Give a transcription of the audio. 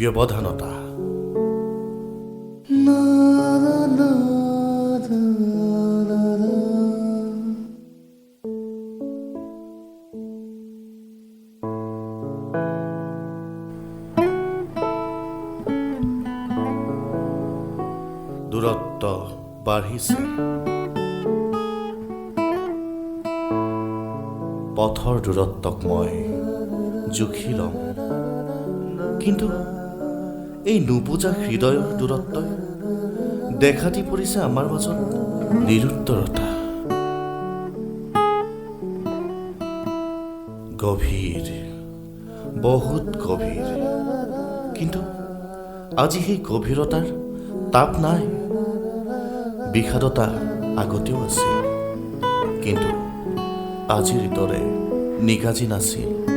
ব্যৱধানতা। দূৰত্ব বাঢ়িছে, পথৰ দূৰত্বক মই জুখি ল'ম, কিন্তু এই নুবুজা হৃদয়ৰ দূৰত্বই দেখা দি পৰিছে আমাৰ মাজত নিৰুত্তৰতা। গভীৰ, বহুত গভীৰ, কিন্তু আজি সেই গভীৰতাৰ তাপ নাই। বিষাদতা আগতেও আছিল, কিন্তু আজিৰ দৰে নিগাজি নাছিল।